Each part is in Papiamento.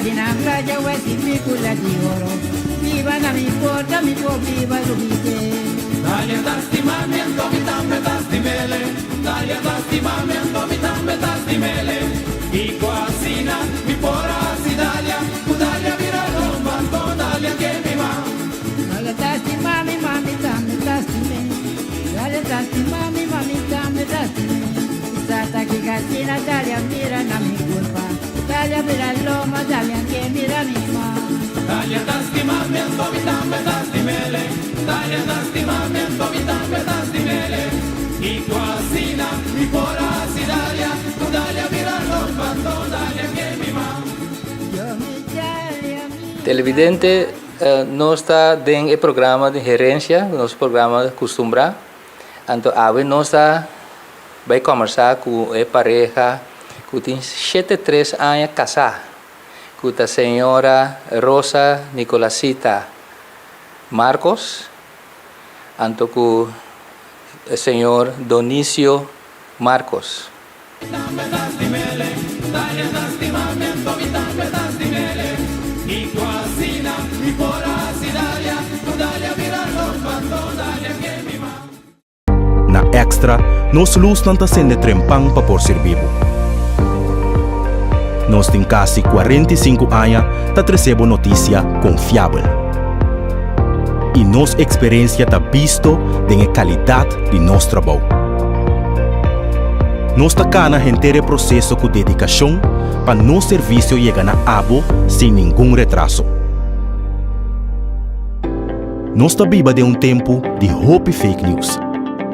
di na playa wesi picula di oro Biba na mi porta mi por biba rubite Dalia ta stima mi anto mi tambe ta stimele Dalia ta stima mi anto mi tambe ta stimele Kiko asina mi por hasi Dalia Ku Dalia bira lomba anto Dalia ke mi ma Dalia ta stima mi ma mi tambe ta stime Dalia ta stima mi ma mi tambe ta stime Sata ki kasina Dalia mira na mi kurpa Dalia bira lomba Dalia ke mira mi ma Dalia ta stima mi anto mi tambe ta stimele Dalia ta stima mi anto mi tambe ta stimele Kiko asina mi por hasi Dalia Ku Dalia bira lomba anto Dalia ke mi ma Yo mi Dalia mi Televidente, nos ta den e programa di Herencia, nos programa kustumbrá. Anto awe nos ta bai kòmbersá ku e pareha ku tin shete tres aña kasá, ku ta señora Rosa Nicolasita Marcos anto ku señor Donicio Marcos. Na Extra, nos lusnan ta sende trempan pa por sirbi bo. Nos tin kasi 45 aña ta trese bo notisia konfiabel. I nos eksperensia ta bisto den e kalidat di nos trabou. Nos ta kana henter e proseso ku dedikashon pa nos servisio yega na abo sin ningun retraso. Nos ta biba den un tempu di hopi fake news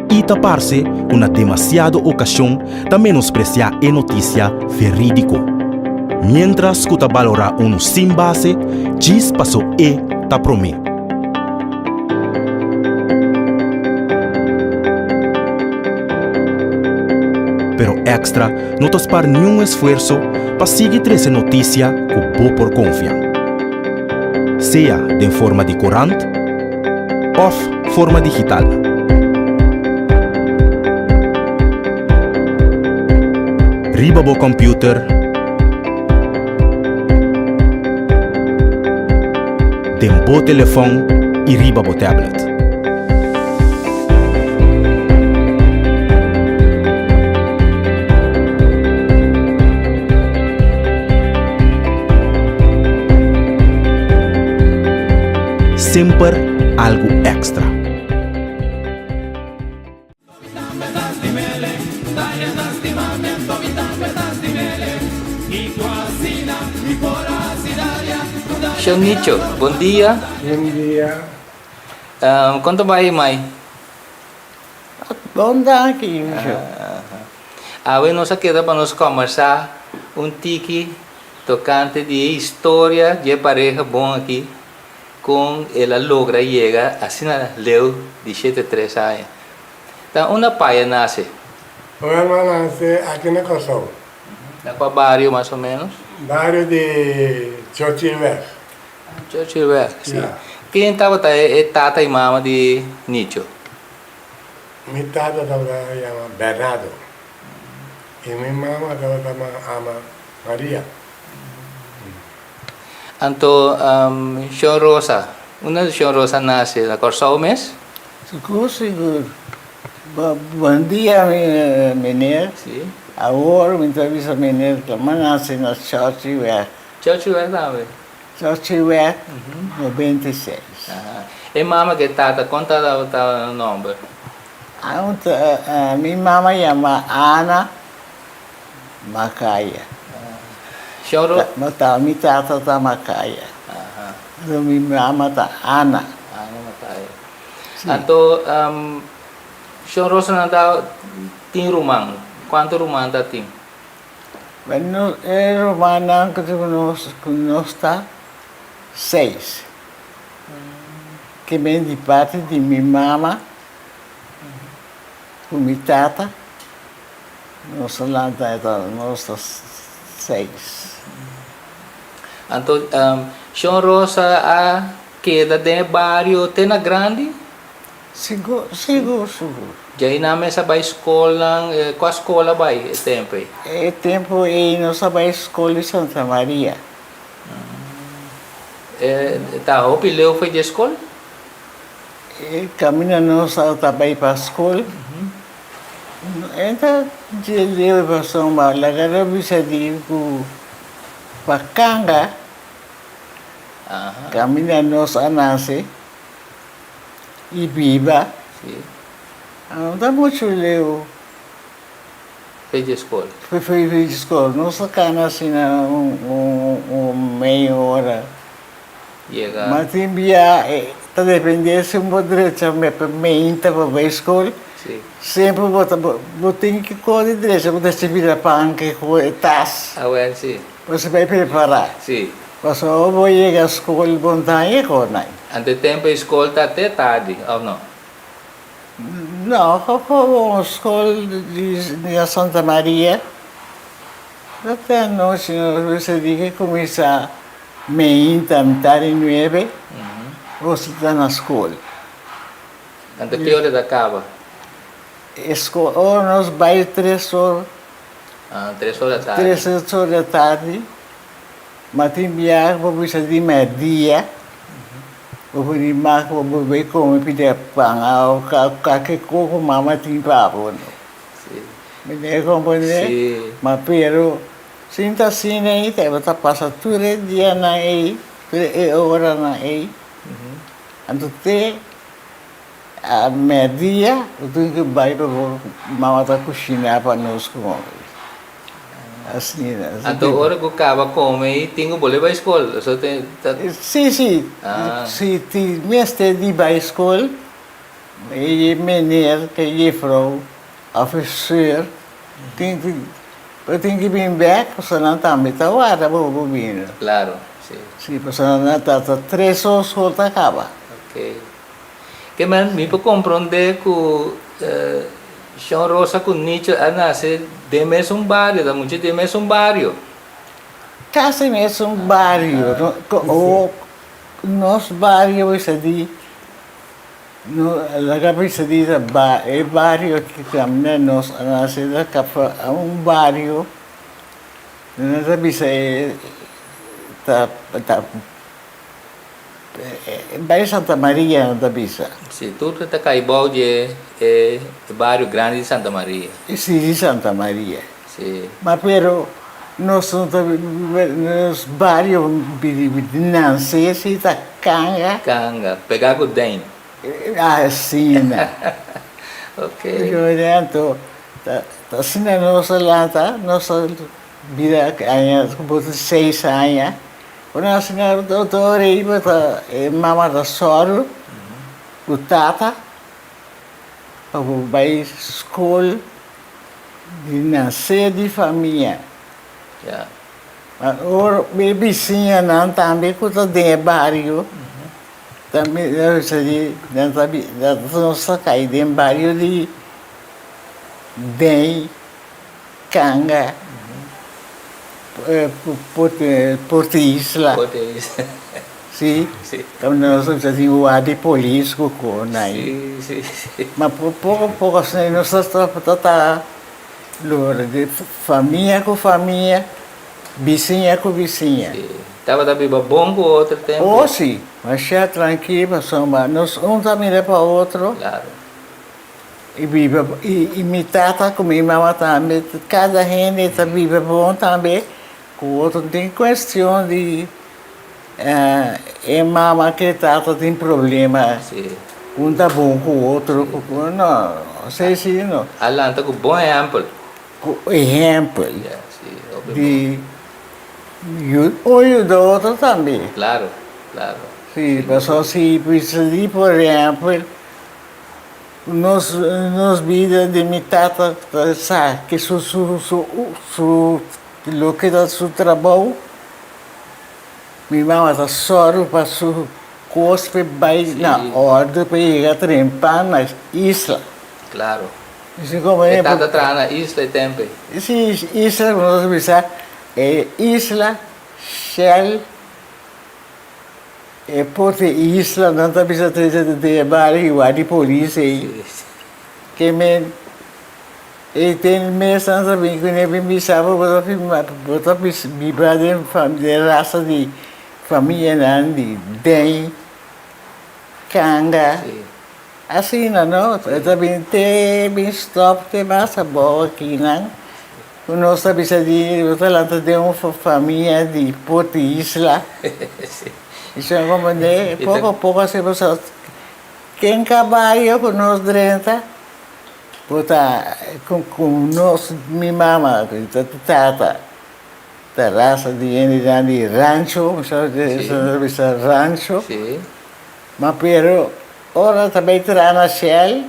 i ta parse ku na demasiado okashon ta menospresiá e notisia verídiko, miéntras ku ta balorá unu sin base djis paso e ta promé. Pero Extra no ta spar niun esfuerso pa sigui trese notisia ku bo por konfia. Sea den forma di korant òf forma digital. Riba bo kòmpiuter, den bo telefòn i riba bo tablet. Semper algu èkstra. Shon Nicho, bon dia. Bon dia. Kon ta bai mai? Bon danki Nicho. Awe nos a keda pa nos kòmbersá un tiki tokante di e historia di e pareha bon aki. Kon el a logra yega asina leu di 73 aña? Ta unda pai a nase? Ora mi a nase aki na Kòrsou. Na kua bario mas o ménos? Bario di Churchillweg. Churchillweg, si. Ya. Ken tabata e tata i mama di Nicho? Mi tata tabata yama Bernardo i mi mama tabata ama Maria. Anto Shon Rosa, unda Shon Rosa nase? Na Kòrsou mes? Sigur, sigur. Bon dia meneer. Si. Awor mi ta bisa meneer ku mi a nase na Churchillweg. Churchillweg tambe? Churchillweg 96. E mama ku e tata, kon tabata nan nòmber? Mi mama yama Ana Makaya. Shon Ro. No ta, mi tata ta Makaya. Pero mi mama ta Ana. Ana Makaya. Si. Anto Shon Rosa nan ta tin ruman. Kuantu ruman ta tin? Bueno, e rumannan ku tin ku nos, ku nos ta seis. Ke ben di parti di mi mama ku mi tata. Nos a lanta e ta nos ta seis. Anto Shon Rosa a keda den e bario te na grandi? Sigur, sigur, sigur. Djei nan mes a bai skolnan, kua skol a bai e tempu ei? E tempu ei nos a bai skol di Santa Maria. Ta hopi leu for di e skol? E kaminda nos a ta bai pa skol, e ta dje leu pasobra laga nos bisa di ku pa kanga kaminda nos a nase i biba no ta muchu leu. Fe di skol. Fe di skol. Nos a kana asina un mei ora. Yega. Ma tin bia ta depende si bo drecha meinta pa bai skol. Si. Semper bo ta bo tin ki kore drecha bo ta bira pan ke ku e tas. Awel si. Bo si bai prepara. Si. Pasobra bo yega skol bo no ta haña kor nai. Ante tempo e skol ta te tardi of no? No, gewoon skol di Santa Maria. Ta te anochi nos mester di ke kuminsá meinta mitar di nuebe nos ta na skol. Anto ki ora ta kaba? E skol ora nos bai tres or. Ah, tres or di tardi. Tres or di tardi. Ma tin biaha bo bisa di merdia. Bo por di mas bo por bay come pida pan of cualke cos cu mama tin pa bo no. Mi ta comprende? Ma pero sin ta asina ey ta ta pasa tur e dianan ey, tur e oranan ey. Anto te a merdia bo tin cu bay pa bo mama ta cushina pa nos come. Asina. Anto ora ku kaba kome i tin ku bolbe bai skol? Eso te ta. Si, si. Si tin mester di bai skol, e meneer ku e jefrou òf e sùr tin ku bo tin ku bin bèk pasobra nan tambe ta warda bo bo bini. Klaro, si. Si, pasobra nan ta ta tres or skol ta kaba. Oke. Ke men mi por komprondé ku Shon Rosa ku Nicho a nase den mesun bario, ta mucha den mesun bario. Kasi mesun bario, o nos bario bisa di, laga bisa di ta e bario ki kaminda nos a nase ta kapa un bario, nos ta bisa e ta. Bario Santa Maria nan ta bisa. Si, tur ta kai bou di e bario grandi di Santa Maria. Si, di Santa Maria. Si. Ma pero nos no ta nos bario di nanse si ta Kanga. Kanga, pega ku Dein. Asina. Ok. Anto ta asina nos a lanta, nos a bira aña, bo ta seis aña. Ora nos na doutor ei bo ta e mama ta sòru ku tata pa bo bai skol di nasé di famia. Ma ora e bisiñanan tambe ku ta den e bario tambe nan ta nos ta kai den bario di den. Kanga, Porto Isla. Porto Isla. Si. Si. Kaminda nos ta tin wak di polis ku kon ai. Si, si, si. Ma poko poko asina nos ta ta logra di famia ku famia, bisiña ku bisiña. Si. Tabata biba bon ku otro tempu. Oh si. Masha trankil pasobra nos un ta mira pa otro. Klaro. I biba i mi tata ku mi mama tambe kada hende ta biba bon tambe ku otro no tin kuestion di e mama ku e tata tin problema un ta bon ku otro no esei si no. A lanta ku bon ehèmpel. Ku ehèmpel di un yuda otro tambe. Klaro klaro. Si pasobra si bisa di por ehèmpel. Nos nos bida di mi tata ta sa ke su su su su loke ta su trabou mi mama ta sòru pa su kos pa e bai na òrdu pa e yega trempa na isla. Klaro. E tata traha na isla e tempu ei? Si, isla ku nos ta bisa e isla Shell. E por di isla nan ta bisa trese den e bario igual di polis ei. Ke men e ten mes nan ta bin kuné bin bisa bo bo ta firma bo ta biba den den rasa di. Famianan di den kanga asina no e ta bin te bin stop te mas abou akinan ku nos ta bisa di bo ta lanta den un famia di Porti Isla i so komprende poko poko asina pasobra ken kabayo ku nos drenta bo ta ku nos mi mama ku tata. Ta rasa di hendenan di rancho, mi sa ta bisa rancho. Ma pero ora ta bay traha na Shell,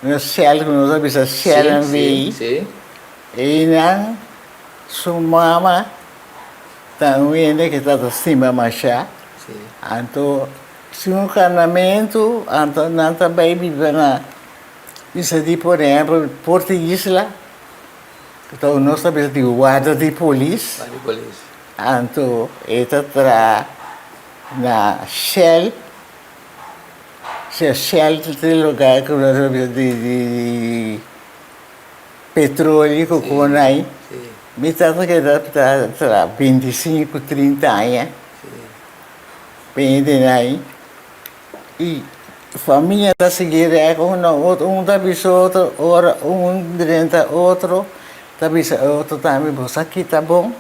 na Shell ku nos ta bisa Shell NV, einan su mama ta un hende ku ta stima masha, anto si un kanamentu anto nan ta bay biba na bisa di por ehempel Porto Isla. Anto nos ta bisa di warda di polis. Warda di polis. Anto e ta traha na Shell. Shell ta e lugar ku nos ta bisa di di petrolio ku kon ai. Mi tata keda ta traha bintisinku, trinta aña. Bini ai. I famia ta sigui rèk un na otro, un ta bisa otro, ora un drenta otro ta bisa e otro tambe, bo sa kita bon?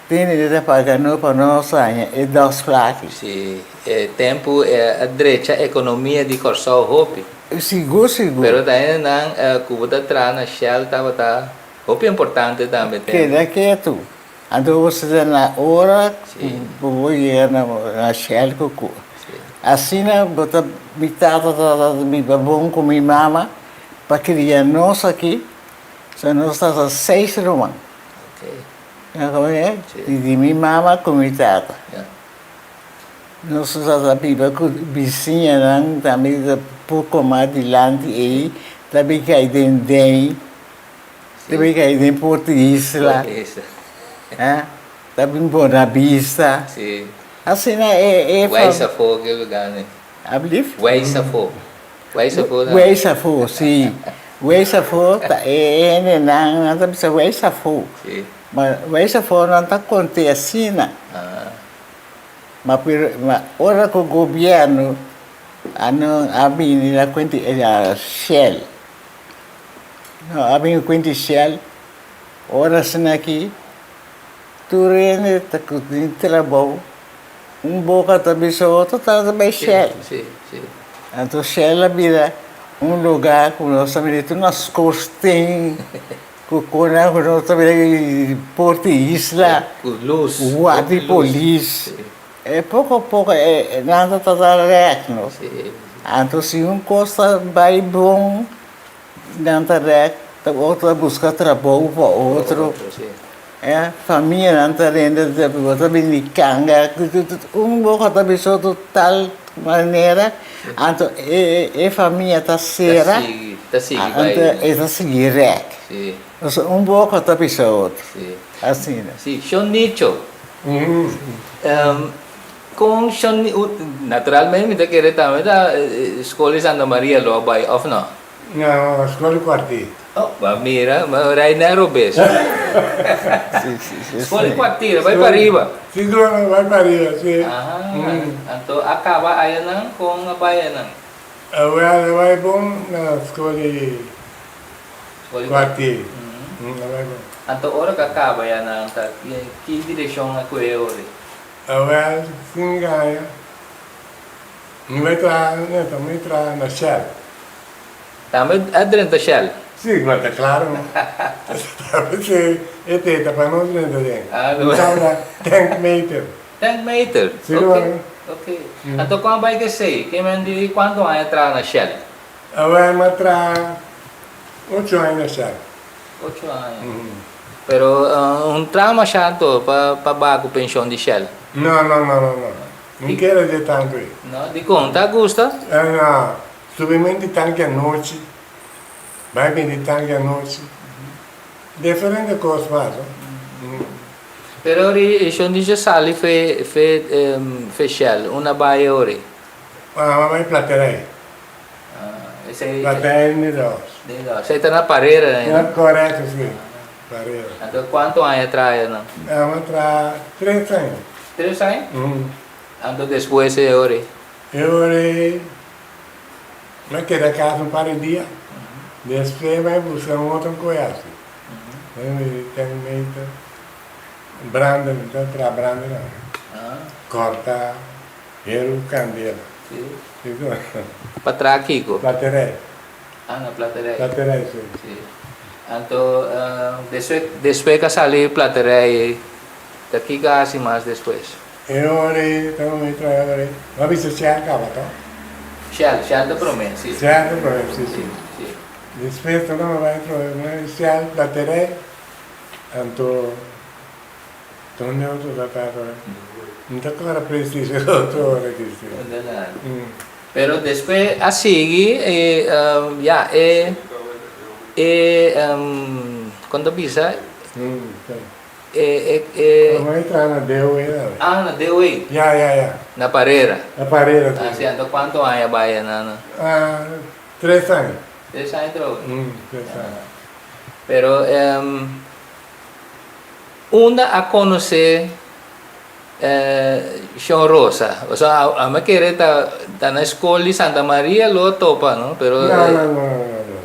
Tene di ta paga no pa nos haña e dos plaki. Sí, e tempu e a drecha ekonomia di Kòrsou hopi. Sigur, sigur. Pero ta hendenan ku bo ta traha na Shell tabata hopi importante tambe tempu. Keda ketu. Anto bo sa ta na ora ku bo yega na Shell ku ku. Asina bo ta mi tata tabata biba bon ku mi mama pa kria nos aki, so nos tabata seis ruman. Di mi mama ku mi tata. Nos tabata biba ku bisiñanan tambe poko mas dilanti ei ta bin kai den dei. Ta bin kai den Porto Isla, ta bin Bona Vista. Asina e. Weis afó ke lugar ne? Ablief? Weis afó. Weis afó ta. Weis afó, si. Weis afó ta e hendenan, nan ta bisa weis afó. Ma weis afó nan ta konte asina. Ma pero ma ora ku gobièrnu a bini na kuenti Shell. No a bin kuenti Shell ora asina aki tur hende ta ku tin trabou un boka ta bisa otro ta bai Shell. Anto Shell a bira un lugar ku nos ta mira tur nos skorsten ku kona ku nos ta mira porta isla guarda di polis e poko poko nan ta trata rèk no. Anto si un kos ta bai bon Nan ta rèk, ta otro a buska trabou pa otro. E famianan ta rende, bo ta bini di kanga, un boka ta bisa otro tal manera, anto e famia ta sera, anto e ta sigui rèk. Pasobra un boka ta bisa otro, asina. Si, Shon Nicho, Kon shon naturalmente mi ta kere tambe ta skol di Santa Maria lo a bai of no? No, skol di Kwartier. Oh, ba mira, ba rai na robes. Skol di Kwartier, bai pariba. Si, bai pariba, si. Aha, anto a kaba ayanan kon a bai ayanan? Awel a bai bon na skol di Kwartier. A bai bon. Anto ora ku a kaba ayanan ta ki direkshon a kohe ori? Awel, sin gaña, mi bai traha, no, ta mi traha na Shell. Tambe a drenta Shell? Si, ma ta claro no. Ta p'esei e teta pa nos drenta den. Mi tabata tank meter. Tank meter? Si, no. Ok, ok. Anto kon a bai ku esei? Ke men di kuantu aña traha na Shell? Awel, mi a traha ocho aña na Shell. Ocho aña. Pero un traha masha anto pa pa baha ku penshon di Shell? No, no, no, no, no. Mi kere dje tantu ei. No, dikon? Ta gusta? No, subimento di tanki anochi, bai bini di tanki anochi, diferente kos mas, no. Pero ori shon di dje sali fe fe fe Shell, unda bai ori? Ah, bai Platerij. Esei. Platerij Nederlands. Nederlands. Esei ta na Parera, no? Korekto, si. Parera. Anto kuantu aña traha nan? Ami a traha tres aña. Tres aña? Anto despues e ora ei? E ora ei mi a keda kas un par di dia, despues mi a buska un otro koe hasi. Mi ten meter branda, mi ta traha branda nan. Kòrta heru kandela. Pa traha kiko? Platerei. Ah, na Platerij. Platerij, si. Si. Anto, despues, despues ku a sali Platerij, ta kiko a hasi mas despues? E ora ei, ta un traha ora ei. No a bisa Shell kaba, to? Shell, Shell ta promé, si. Shell ta promé, si, si. Si. Despues ta no bai troha Shell, Platerij, anto donde otro ta ta ora? No ta kòrda presis e otro ora ki si. Pero despues a sigui e ya e e kon ta bisa e e e. Como e traha na DOE tambe. Ah na DOE. Ya ya ya. Na Parera. Na Parera si. Ah si anto cuanto aña bay na. Ah tres aña. Tres aña trobe. Tres aña. Pero unda a conoce Shon Rosa, pasobra ami a kere ta ta na skol di Santa Maria lo topa no, pero. No, no, no, no, no,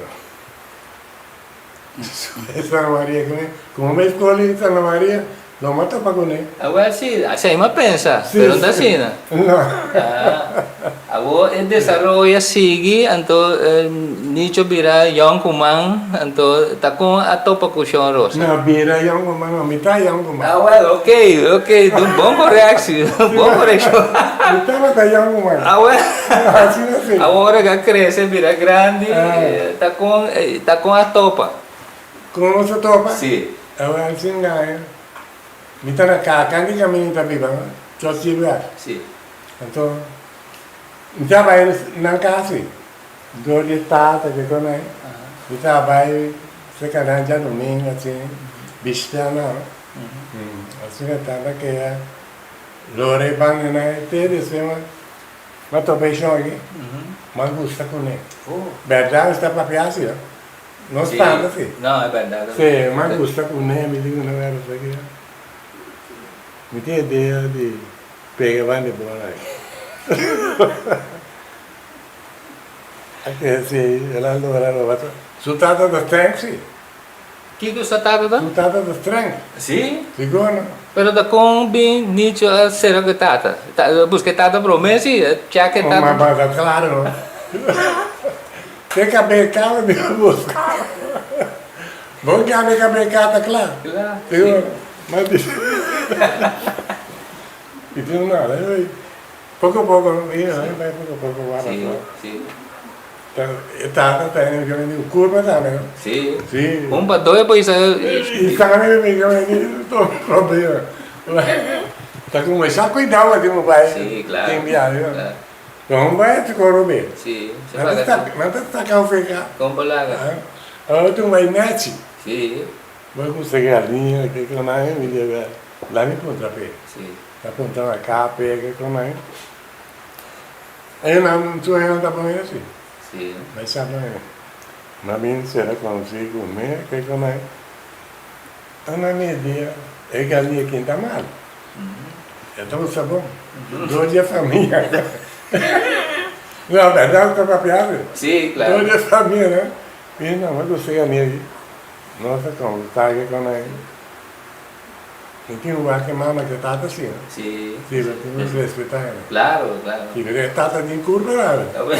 no. Santa Maria kuné? Komo mi skol di Santa Maria lo mi a topa kuné. Awel si, asei mi a pensa, pero no ta asina. No. Awor e desaroyo a sigui, anto Nicho bira yònkuman, anto ta kon a topa ku Shon Rosa? No, bira yònkuman no, mi ta yònkuman. Ah wèl, ok, ok, bon koreksi, bon korekshon. Mi tabata yònkuman. Ah wèl. Asina si. Awor ora ku a krese bira grandi, ta kon, ta kon a topa? Kon nos a topa? Si. Awèl, sin gaña, mi ta na kaka di kaminda ta biba, Chos Gilbert. Si. Anto mi ta bai nan kasi dor di tata ke kon ai mi ta bai serka nan djadumingu asin bishita nan asina tata kea lora e banda nan te despues mi a topa e shon aki mi a gusta kune bèrdat mi ta papia asi no spanta si si mi a gusta kune mi di kune mi tin idea di. Pega ban di bola ei. A kere si el a logra roba su. Su tata ta streng si. Kiko su tata ta? Su tata ta streng. Si? Sigur no. Pero ta kon bin Nicho a sera ku e tata? A buska e tata prome si, a chek e tata. Ma ta klaro no. Te kabe kaba di buska. Bo gabe kabe ka ta kla. Kla. Sigur. Ma di. I tin un nada, e poko poko, i e bai poko poko wara Sí, so. sí. Ta e tata ta hende ke mindi kurpa tambe no? Sí. Sí. Un pa doe por isa. I sangre mi ke mindi tur problema. Ta kuminsá kuidou ku tin bai. Sí, klaro. Tin biaha. Klaro. No bai ta koro be. Sí. Nan ta nan ta saka un feka. Kon por laga? Ora tin bai nechi. Sí. Bai ku segalinha ke konai mi debe. La mi puntra p'e. Sí. La puntra na ka p'e ke kon nan. E nan su hende ta pone asi. Sí. Bai sa pone. Ma bin sera konosí ku mi ke kon nan. Ana mi dia e galia kin ta mal. E ta usa bon. Dor di e famia. No, bèrdat ta papia asi. Sí, klaro. Dor di e famia no. Mi no me gusta e galia aki. Nos ta komportá ke kon nan. Mi tin un wak e mama ku e tata si no? Si. Si, bo tin ku respetá e no? Klaro, klaro. Si, pero e tata tin kurpa tambe.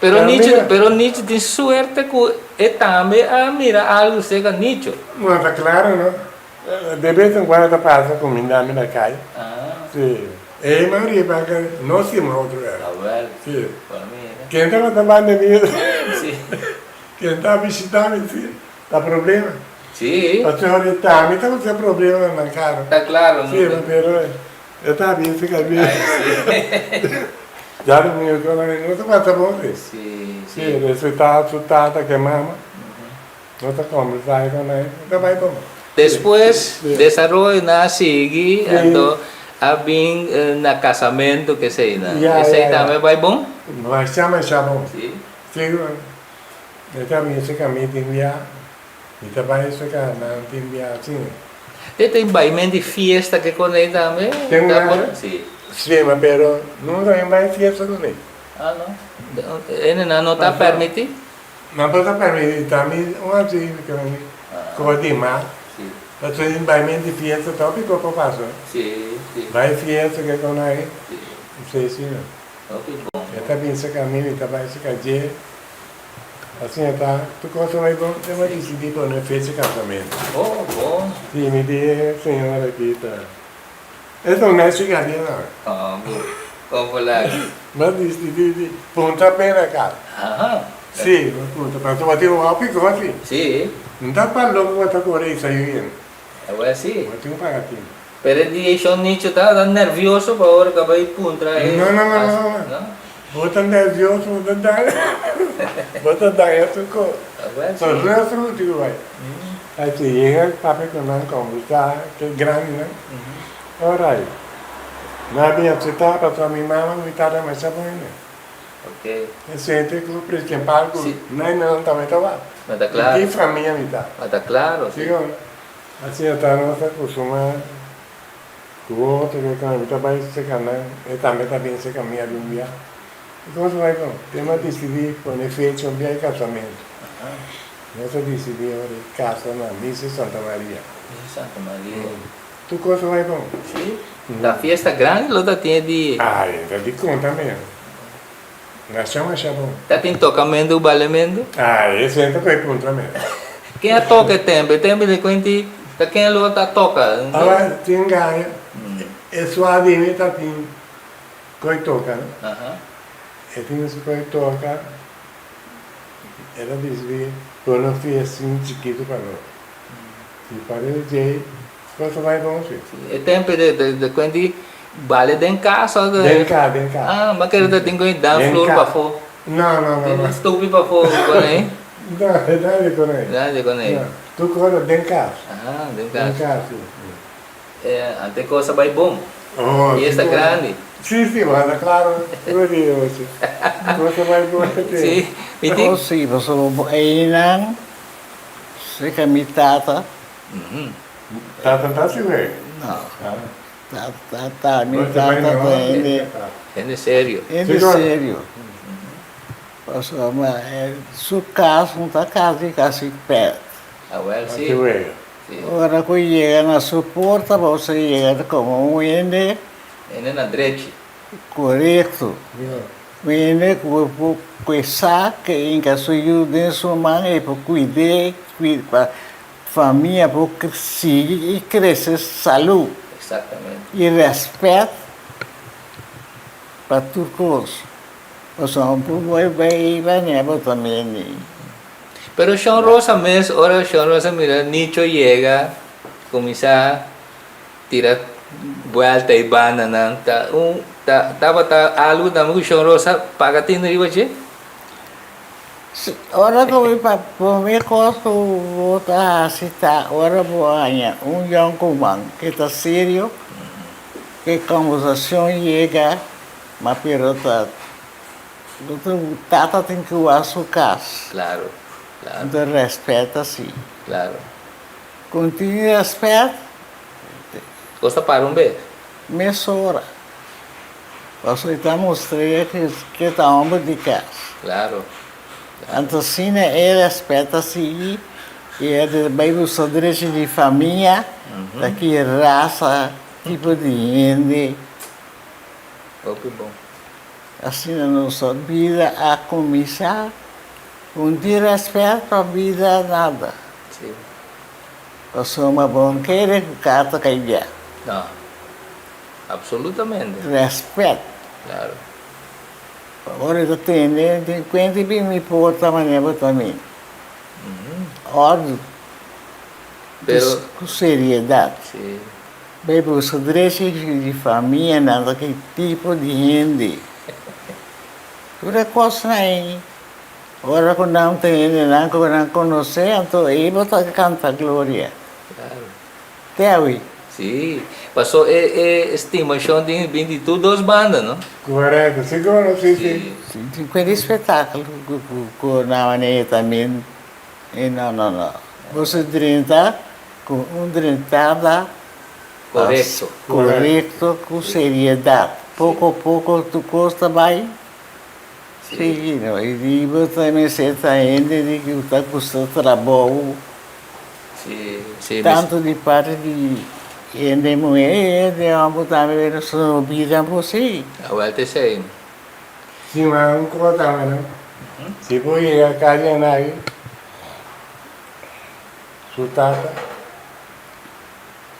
Pero Nicho, pero Nicho tin suerte ku e tambe a mira algu serka Nicho. No, ta klaro no. De bes en kuando ta pasa ku mi nami na kai. Ah. Si. E man riba ke no stima otro era. Awel. Si. Por mira. Ken tabata banda mi? Si. Ken ta bishita mi si? Ta problema. Sí. Pasobra di ta mi tabata tin problema na nan kara. Ta claro. Sí, pero e ta bisa ka mi. Ay, sí. Ya di mi con no ta pasa bon sí. Sí, sí. Sí, respetá su tata ke mama. No ta combersa con nan, no ta bai bon. Despues desaroyo nan a sigui, anto a bin na casamento kesey nan. Esey tambe bai bon? Masha masha bon. Sí. Sí. E ta bisa ka mi tin bia. Mi ta bai saka nan tin bia asina. Te tin baimen di fiesta ke konei tambe? Ten una? Si. Si, ma pero nunca mi bai fiesta kuné. Ah no. Ene nan no ta permiti? Nan por ta permiti, ta mi un asi ke mi koba di mas. Si. Pasobra tin baimen di fiesta ta hopi kos por pasa. Si, si. Bai fiesta ke konai. Si. Si, si no. Hopi bon. E ta bin saka mi, mi ta bai saka dje. Asina ta, tur kos a bai bon, te mi a disidí pone fecha kasamentu. Oh, bon. Sí, mi di e señora aki ta, e ta un nechi galiña nan. Oh, bon. Kon por laga? Mi a disidí di punta pena kasa. Aha. Sí, mi a punta pena. Pasobra tin un hopi kos sí. Sí. No ta pa loko bo ta kore i sayu yen. Awor sí. Bo tin ku paga tin. Pero e dia shon Nicho ta nervioso pa ora ka bai puntra e No, no, no, no, no. Bo ta nervioso, bo ta daña, bo ta daña tur kos. So rus rus digo bai. Ai si yega papia ku nan kombersá ke grandinan. Orai, nan a bin aseptá pasobra mi mama ku mi tata masha bon hende. Ok. E sente ku principal ku nan nan tambe ta wak. Ma ta klaro. Di famia mi ta. Ma ta klaro, si. Sigo. Asina ta nos a kustumá ku otro ke kende mi ta bai seka nan, e tambe ta bin seka mi algun bia. I kos bai bon. Te mi a disidí pone fecha un bia e kasamentu. Nos a disidí ora e kasa na Misa Santa Maria. Misa Santa Maria. Tur kos a bai bon. Sí. Ta fiesta grandi lo ta tin e dia. Ay, ta di konta mes. Masha masha bon. Ta tin tocamento cu balemento? Ay, esey ta coge puntra mes. Ken a toca e tempo? E tempo di cuenti ta ken lo ta toca? Awa tin gana e sua di mi ta tin coge toca no. E tin su coge toca e ta disbi pone un fiestin chikito pa nos. Si parece djey Cosa bai bon si. E tempo de cuenti bale den casa o Den cas, den cas. Ah, ma kere ta tin cu dan flor pafo. No, no, no, no. Stupi pafo con ei. No, e nadie con ei. Nadie con ei. No, tur cosa den cas. Ah, den cas. Den cas, si. Eh, ante cosa bai bon. Oh, Fiesta grandi. Si, si, bo ta claro. Tur dia ochi. Cosa bai bon. Si, mi tin. Oh, si, pasobra einan, cerca mi tata. Tata ta si wey? No. Tata ta, mi tata ta hende. Hende serio. Hende serio. Pasobra su kas no ta kas di kasi pèt. Awel si. Ora ku yega na su porta bo sa yega komo un hende. Hende na drechi. Korekto. Un hende ku por ku e sa ke hinka su yu den su man e por kuid'é, pa Famia por sigui i krese salú i rèspèt pa tur kos. Pasobra bo por bai manera bo ta mende. Pero Shon Rosa mes, ora Shon Rosa mira Nicho yega, kuminsá tira buelta i bandanan, ta un ta tabata algu tambe ku Shon Rosa paga tinu riba dje? Ora ku mi pa promé kos ku bo ta hasi ta ora bo haña un yònkuman ke ta serio, ke kòmbersashon yega, ma pero ta tata tin ku wak su kas. Klaro, klaro. Anto rèspèt asi. Klaro. Kon tin rèspèt. Kos ta para un bes. Mesora. Pasobra e ta mustr'é ke ta homber di kas. Claro. Anto asina e respet ta sigui i e ta bai buska drechi di famia, ta ki rasa, tipo di hende. Hopi bon. Asina nos bida a kuminsá, un tin respet pa bida nada. Si. Pasobra bo no kere ku kar ta kai bia. No. Absolutamente. Respet. Claro. Ora e ta tende, tin cuenta y bin mi porta manera bo ta mi. Ordu. Pero. Cu seriedad. Si. Bay busca drechi di famianan ta ki tipo di hende. Tur e cosnan ey, ora cu nan tende nan cu nan conoce, anto ey bo ta canta gloria. Claro. Te awe. Sí, paso e e estimacion tin bin di tur dos banda, no? Correcto, sigur, sí, sí. Sí, tin cuenta espectáculo cu cu na manera también, y no, no, no. Boso drenta ku un drentada Korekto. Korekto ku seriedat. Poko poko tur kos ta bai sigui no. I di bo ta mester ta hende di ku ta gusta trabou. Tantu di parti di hende muhé i hende hòmber tambe pero su no bira bo si. Awel ta esei. Si ma un kos tambe no. Si bo yega kas di anaki su tata.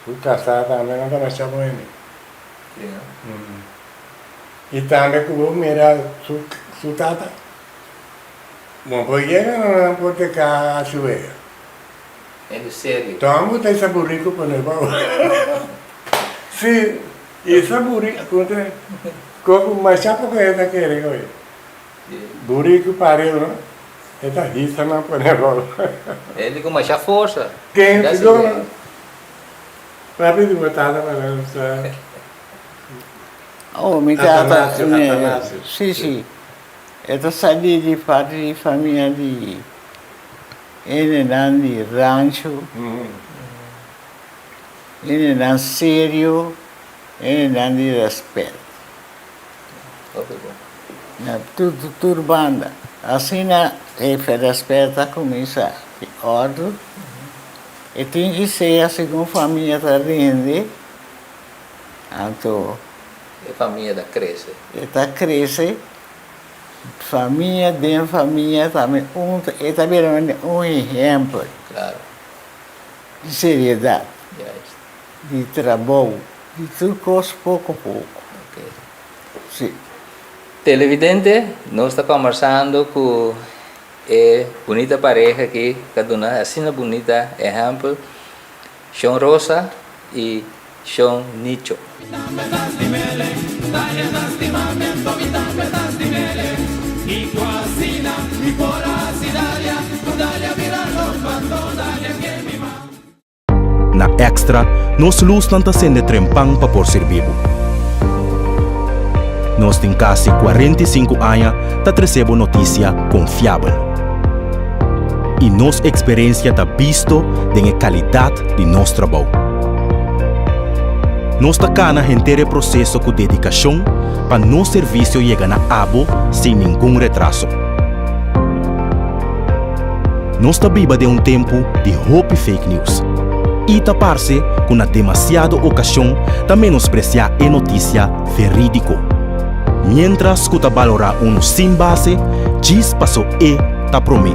Su kasá tambe no ta masha bueno. I tambe ku bo mira su tata, bo por yega na nan por te ka hasi wega. Hende serio. Tòg bo ta esa buriku pone bou. Si, esa buriku puntra ku masha poko hende ta kere koe. Buriku pariu no, e ta hisa nan pone bou. Hende ku masha forsa. Ken sigur no. Papi di bo tata pa nan sa. Oh, mi tata, Atanasio, Atanasio. Si, si. E ta sali di parti di famia di hendenan di rancho, hendenan serio, hendenan di respet. Na tur banda. Asina e respet a cuminsa di ordo. E tin ki sea segun famia ta rende, anto. E famia ta crece. E ta crece, famia den famia tambe un e ta bira un ehempel. Claro. Di seriedad. Juist. Di trabou, di tur kos poko poko. Ok. Si. Televidente, nos ta kombersando ku e bunita pareha aki ku a duna asina bunita ehèmpel, Shon Rosa i Shon Nicho. Na Extra, nos lusnan ta sende trempan pa por sirbi bo. Nos tin kasi 45 aña ta trese bo notisia konfiabel. I nos eksperensia ta bisto den e kalidat di nos trabou. Nos ta kana henter e proseso ku dedikashon pa nos servisio yega na abo sin ningun retraso. Nos ta biba den un tempu di hopi fake news i ta parse ku na demasiado okashon ta menospresiá e notisia verídiko. Miéntras ku ta balorá unu sin base djis paso e ta promé.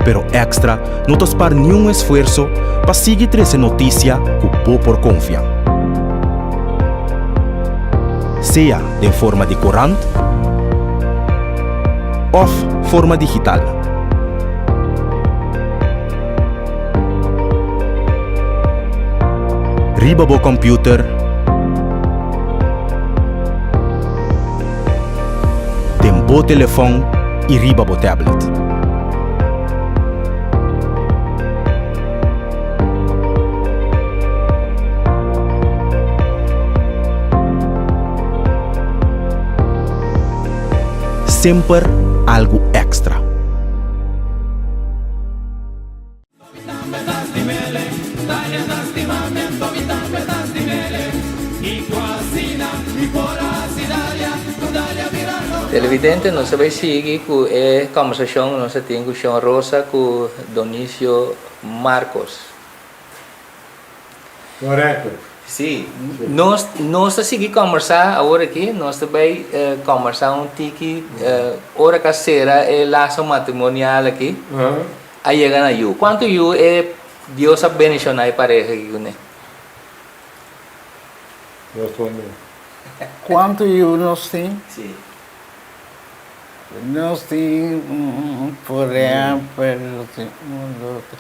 Pero Extra no ta spar niun esfuerso pa sigui trese notisia ku bo por konfia. Sea den forma di korant òf forma digital. Riba bo kòmpiuter, den bo telefòn i riba bo tablet. Semper algu èkstra. Televidente, nos ta bay sigui cu e conversacion cu nos ta tin cu Shon Rosa cu Donicio Marcos. Correcto. Si, nos nos ta sigui conversa awor aki, nos ta bay conversa un tiki ora ca cera e lazo matrimonial aki. A yega na yu. Kuantu yu e Dios a bendishoná e pareha aki kuné? Responde. Kuantu yu nos tin? Sí. Nos tin, por ehèmpel, nos tin un, dos, tres.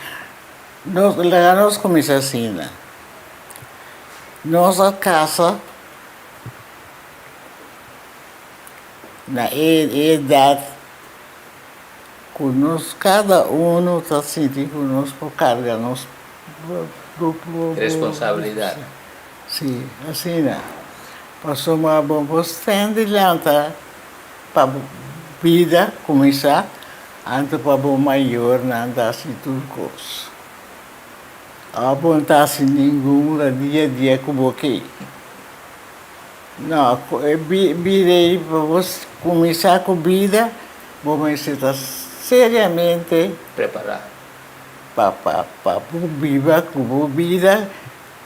Nos, laga nos kuminsá asina. Nos a kasa na e edat. Ku nos kada unu ta sinti ku nos por karga nos Responsabilidat. Si, asina. Pasobra bo por sten di lanta pa bo bida kuminsá. Anto pa bo mayornan ta hasi tur kos. Òf bo no ta hasi ningun la dia dia ku bo ke. No, e bida ei pa bo kuminsá ku bida bo mester ta seriamente Prepará. Pa pa pa bo biba ku bo bida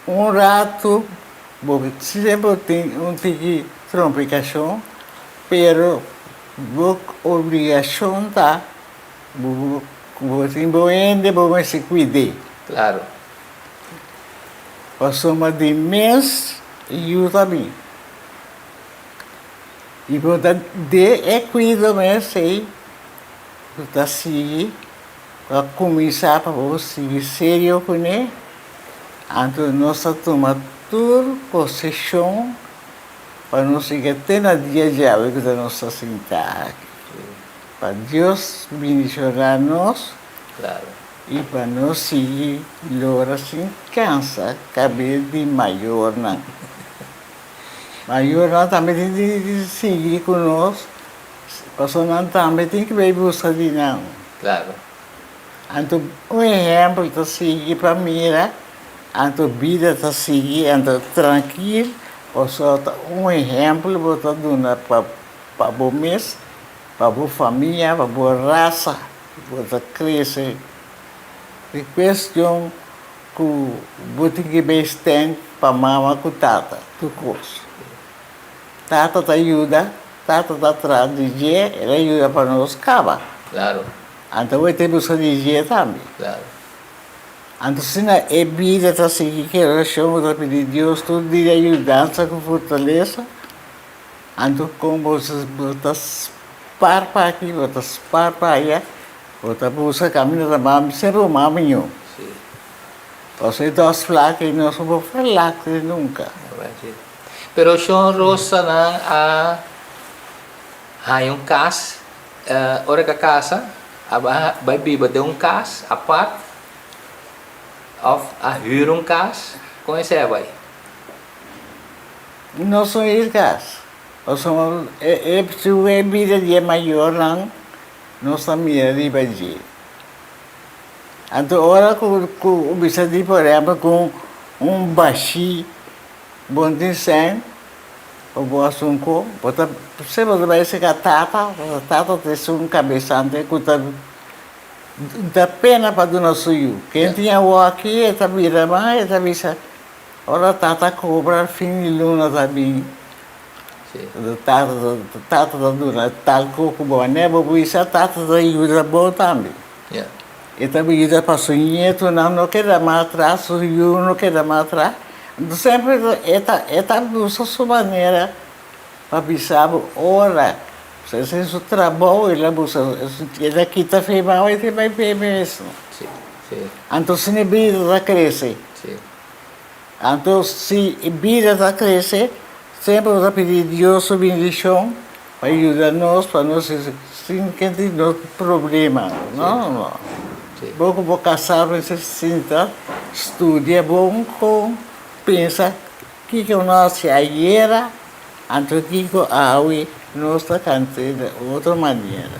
un ratu bo semper tin un tiki trompikashon pero Bo obligacion ta bo bo tin bo hende bo mester cuid'é. Claro. Pasobra di mes yu ta bin. Y bo ta de e cuido mes ey bo ta sigui pa cuminsa pa bo sigui serio cune anto nos ta tuma tur posesion. Pa nos yega te na dia djawe ku ta nos ta sinta aki. Pa Dios bindishoná nos i pa nos sigui lora sin kansa kabes di mayornan. Mayornan tambe tin di sigui ku nos pasobra nan tambe tin ki bai buska di nan. Anto un ehèmpel ta sigui pa mira, anto bida ta sigui, anto trankil, pasobra ta un ehèmpel bo ta duna pa pa bo mes, pa bo famia, pa bo rasa, bo ta krese. E kuestion ku bo tin ki bay stand pa mama ku tata, tur kos. Tata ta yuda, tata ta traha di dje, el a yuda pa nos kaba. Claro. Anto bo ta buska di dje tambe. Claro. Anto asina e bida ta sigui ki orashon bo ta pidi Dios tur dia yudansa ku fortalesa. Anto kon bo bo ta spar pa aki, bo ta spar pa aya, bo ta buska kaminda ta mami semper bo mami ñu. Si. Pasobra e dos flak ei no por flak nunka. Pero shon Rosa nan a haña un kas. Ora ku a kasa, a bai biba den un kas apart òf a hür un kas? Kon esei a bai? Nos no hür kas. Pasobra e su e bida di e mayornan nos ta mira riba dje. Anto ora ku ku bisa di por ehèmpel ku un bashí bon tin sèn, Bo bo asunco, bo ta se bo ta bay seca tata, pasobra tata ta esun cabesante cu ta da pena pa duna su yu. Ken tin awor aki e ta bira mas, e ta bisa ora tata cobra fin di luna ta bin, tata tata ta duna tal co cu bo a nebo bisa, tata ta yuda bo tambe. E ta yuda pa su nietonan no keda mas atras, su yu no keda mas atras. Anto semper e ta e ta usa su manera pa bisa bo ora esei su trabou el a busa el a kita firma e ta bai p'e mesmo. Anto asina e bida ta krese. Anto si e bida ta krese semper bo ta pidi Dios su bendishon pa yuda nos pa nos sin ke tin nos problema. No no. Bo ku bo kasá mester sinta studia bon kon pensa kiko nos hasi ayera anto kiko awe nos ta kant'é di otro manera.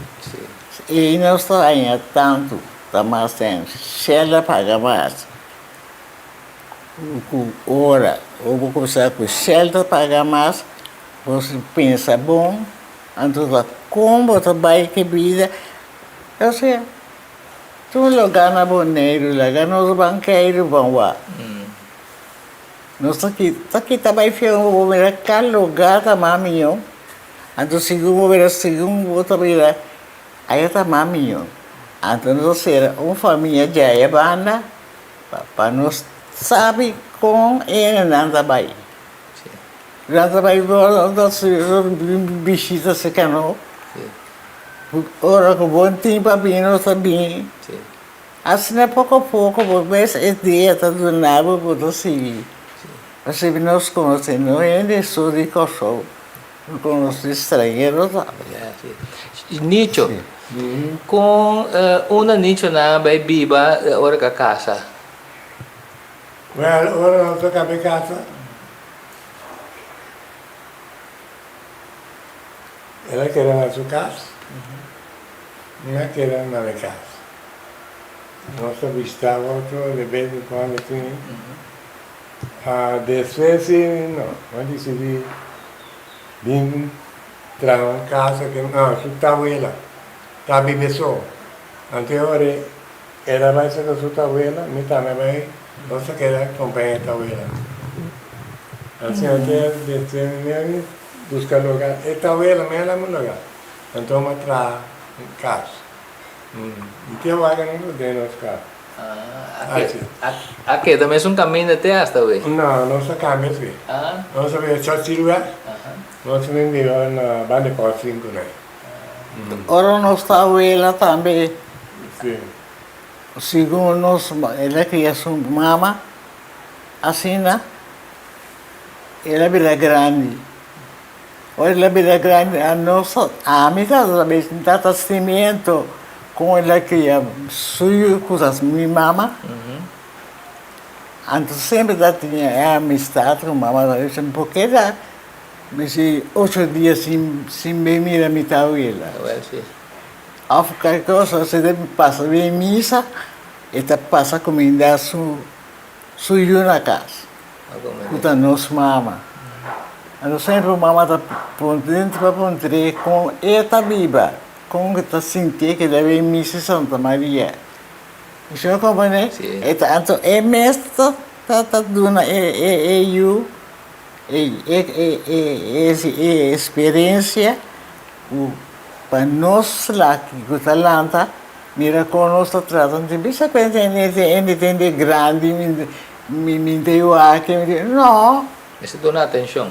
Ei nos ta haña tantu ta mas tempu shèl a paga mas ku ora ora bo kuminsá ku shèl ta paga mas bo pensa bon anto ta kon bo ta bai ku e bida osea. Tur lugá na Boneiru laga nos ban keiru ban wak. Nos ta ta kita bai fion bo mira kal lugá ta mas mihó. Anto segun bo mira segun bo ta mira aya ta mas mihó. Anto nos a sera un famia djaya banda pa nos sabi kon e nan ta bai. Nan ta bai bishita serka nos. Ora ku bo tin pa bini nos ta bini. Asina poko poko bo mes e dia ta duna bo bo ta sigui. Pasobra nos konosé no hende so di Kòrsou, nos konosé stranhero tambe. Nicho, kon unda nichonan a bai biba ora ku a kasa? Wèl, ora nos a kaba e kasa, el a keda na su kas. Mi a keda na mi kas. Nos ta bishita otro de bes en cuando asina. Despues si no, mi a dicidi bin traha un casa ke no, su tawela ta biba so. Anto e ora el a bai cerca su tawela, mi tambe a bai, nos a keda compaña e tawela. Asina te despues mi a bin busca lugar, e tawela mi a lama lugar. Anto mi a traha un cas. Mi tin wak no den nos cas. A keda mesun kaminda te hasta awe? No, nos a kambia si. Nos a bira Churchill wèg. Nos a bin biba na banda di Port Sinku nai. Ora nos ta awela tambe. Si. Segun nos el a kria su mama asina el a bira grandi. Ora el a bira grandi a nos ami tata tata sentimiento con el a cria su yu cu ta mi mama anto semper ta tenia e amistad cu mama ta bisa por ke ta mester ocho dia sin sin bin mira mi tawela of cualkier cosa si ta pasa bin misa e ta pasa cuminda su su yu na cas. Ku ta nos mama. Anto semper mama ta puntra pa puntr'é kon e ta biba, kon e ta sintié ke debe misa Santa Maria. Mi siñor komprendé? E ta anto e mes ta ta duna e e e yu e e e e eksperensia ku pa nos laki ku ta lanta mira kon nos ta trata. Tin bisa ku hende tende grandi. Mi mi ta yuda aki, mi di, no. Mester duna atencion.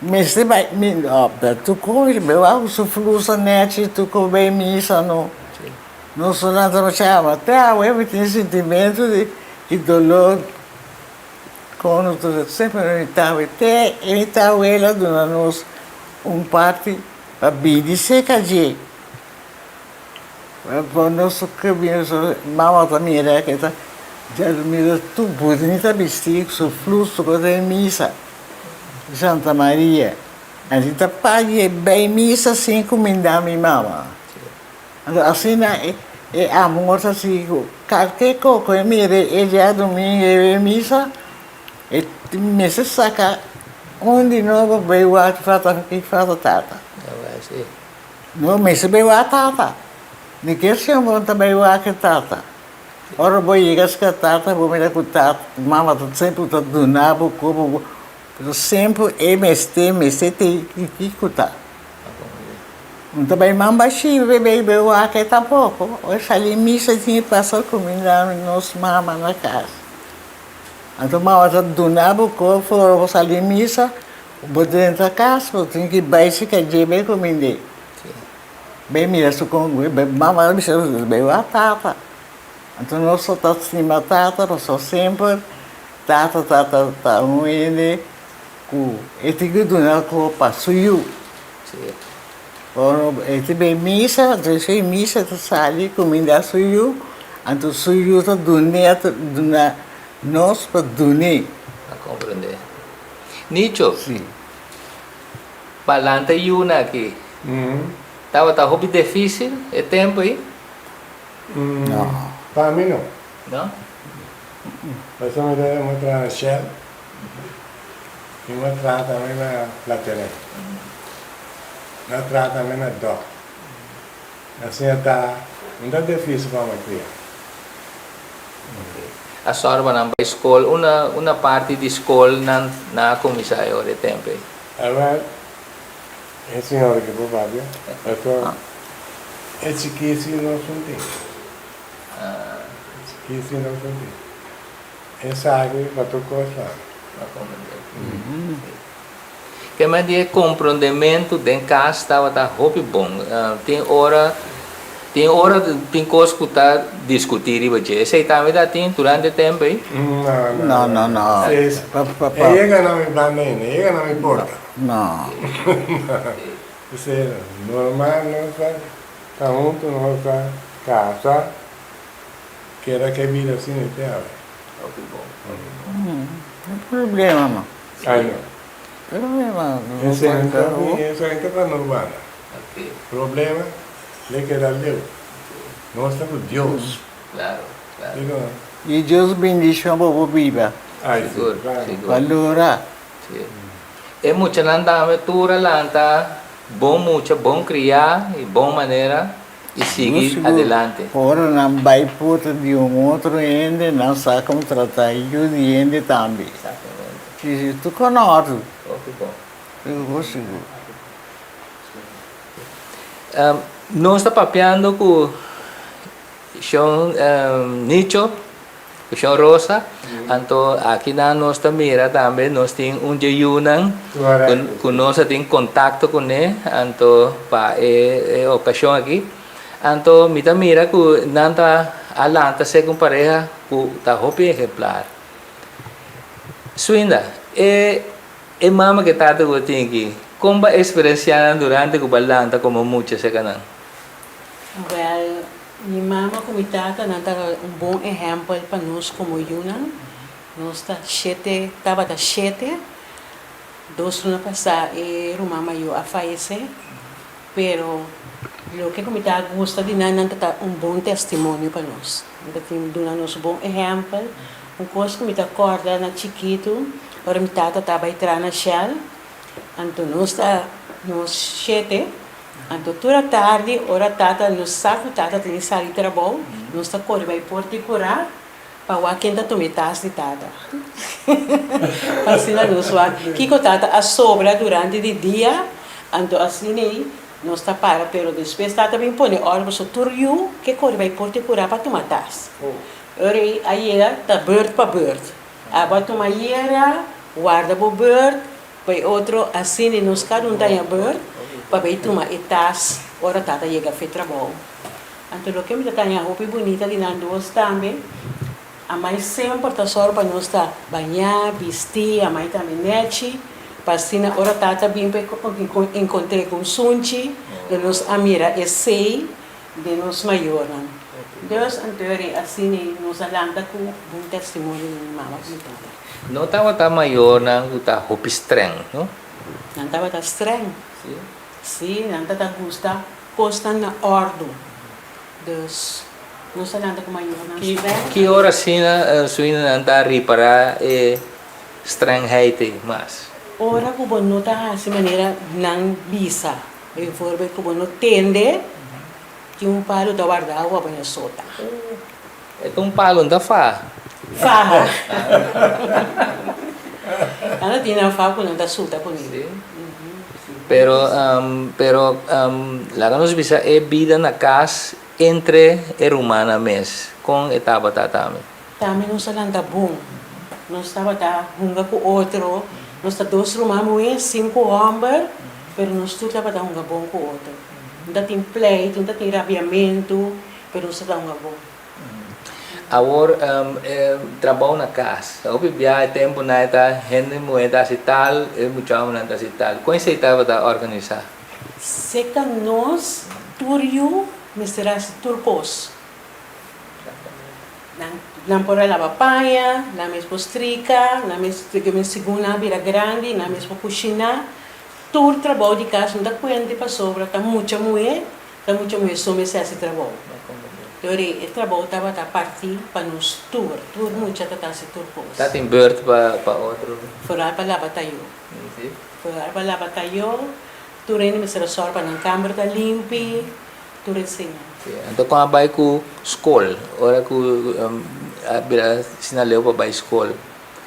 Mester bai, mi, no, pero tur cos, mi wak su flusa nechi, tur cos bay misa, no. Si. Nos no lanta pa chama. Te awe mi tin sintimento di, di dolor con nos ta semper mi tawe, te mi tawela duna nos un parti pa bini cerca dje. Pa nos ke bini so mama ta mira ke ta mira tur bunita bisti ku su flus su kos den misa di Santa Maria. Anto ta paga e bai misa sin kuminda mi mama. Anto asina e amor ta sigui ku kalke kos ku e mira e diadomingo e bai misa e mester saka un di nobo bai wak ki falta tata. No mester bay wak tata. Ni ke siñor bo no ta bay wak e tata. Ora bo yega ska tata bo mira ku tata, mama ta semper ta duna bo komo bo, pero semper e mester mester te kiko ta. No ta bay mamba shibe bay bay wak e tampoko. Ora sali misa tin e pasa kuminda nos mama na kas. Anto mama ta duna bo kof ora bo sali misa. Bo drenta cas bo tin ki bay si ka dje bay cu minde. Bay mira su con mama a bisa bay wak tata. Anto nos so ta stima tata pasobra semper tata ta ta un hende cu e tin cu duna cu pa su yu. Ora e ta bay misa anto e misa ta sali cuminda su yu anto su yu ta dune duna nos pa dune. A comprende. Nicho, Sí. Pa lanta yuna aki tabata hopi difícil e tempo ei? No. Pa mi no. No? Pasobra mi ta mi a traha na Shell i mi a traha tambe na Platenay. Mi a traha tambe na Dok. Asina ta no ta difícil pa mi kria. A sòru pa nan bai skol. Una una parti di skol nan nan a kuminsá e ora e tempu ei. Awèl, e señora ki por papia, pasobra e chikí si no sunti. E chikí si no sunti. E sabi pa tur kos pa. Pa komprendé. Kema di e komprondementu den kas tabata hopi bon. Tin ora tin ora tin kos ku ta diskutí riba dje. Esei tambe ta tin durante e tempu ei? No, no, No, no, no. Sí, Pa, pa, e pa. yega na mi banda ainda, e yega na mi porta. No. Esei normal nos ta ta huntu, nos ta kasa, keda ke bida asina te awe. Hopi bon, hopi bon. No problema, no. Ai no. Problema no Esei ta ta pa nos banda. Problema. Le keda leu. Nos ta ku Dios. Claro, claro. Digo. I Dios bendicion bo bo biba. Ay, si, Sigur, claro. sigur. Balora. Si. E muchanan tambe tur a lanta bon mucha, bon kriá i bon manera i sigui Sigur. adelante. Ora nan bai porta di un otro hende, nan sa kon trata yu di hende tambe. Exactamente. Si, si, tur kon òrdu. Hopi bon. Sigur, sigur. Nos ta papiando ku Shon Nicho, ku Shon Rosa, anto akinan nos ta mira tambe nos tin un dje yunan ku nos a tin kontakto kuné anto pa e okashon aki. Anto mi ta mira ku nan ta a lanta segun pareha ku ta hopi ehemplar. Swinda, e E mama ku e tata ku bo tin aki, kon bo a eksperensiá nan durante ku bo a lanta komo mucha serka nan? Wèl, mi mama ku mi tata nan ta un bon ehèmpel pa nos komo yunan. Nos ta shete, tabata shete. Dos luna pasá e ruman mayó a fayesé. Pero loke ku mi ta gusta di nan, nan ta ta un bon testimonio pa nos. Nan ta tin duna nos bon ehèmpel. Un kos ku mi ta kòrda na chikitu, ora mi tata ta bai traha na Shell, anto nos ta nos shete, anto tur atardi ora tata, nos sa ku tata tin di sali trabou, nos ta kore bai por di kurá pa wak ken ta tuma e tas di tata. Pa asina nos wak kiko tata a sobra durante di dia, anto asina ei nos ta para, pero despues tata bin pone òrdu pasobra tur yu ke kore bai por di kurá pa tuma tas. Ora ei a yega ta beurt pa beurt. Abo a tuma yera, warda bo beurt pa e otro, asina nos kada un ta haña beurt pa bay tuma e tas ora tata yega fe trabou. Anto loke mi ta taña hopi bunita di nan dos tambe, amai semper ta sòru pa nos ta bañá, bistí, amai tambe nèchi, pa asina ora tata bin pa e enkontr'é ku un sunchi, lo nos a mira esei den nos mayornan. Dus anterior asina nos a lanta ku bon testimonio di mi mama ku mi tata. No tabata mayornan ku ta hopi streng, no? Nan tabata streng. Si? Si, nan tata gusta kosnan na òrdu. Dus nos a lanta ku mayornan streng. Ki ora asina suinanan ta ripará e strengheid ei mas? Ora ku bo no ta hasi manera nan bisa. Bijvoorbeeld ku bo no tende tin un palu ta warda awa bo na sota. E ta un palu no ta faha. Faha. Nan ta tin nan faha ku nan ta suta kuné. Si. Pero pero laga nos bisa e bida na kas entre e rumannan mes kon e tabata tambe? Tambe nos a lanta bon. Nos tabata hunga ku otro. Nos ta dos ruman muhé, sinku hòmber, pero nos tur tabata hunga bon ku otro. No ta tin pleitu, no ta tin rabiamentu, pero nos tabata hunga bon. Awor, trabou na kas. Hopi biaha e tempunan e ta hende muhé ta hasi tal, e mucha hòmbernan ta hasi tal. Kon esei tabata organisá? Seka nos tur yu mester hasi tur kos. Nan por a laba paña, nan mes por strika, nan mes segun nan a bira grandi, nan mes por kushiná. Tur trabou di kas no ta kuente pasobra ta mucha muhé, ta mucha muhé so mester hasi trabou. Dor e trabou tabata partí pa nos tur, tur mucha ta ta hasi tur kos. Ta tin beurt pa otro? Foral pa laba tayó. Foral pa laba tayó, tur hende mester a sòru pa nan kamber ta limpi. Tur esei. Sí, anto kon a bai ku skol? Ora ku a bira asina leu pa bai skol,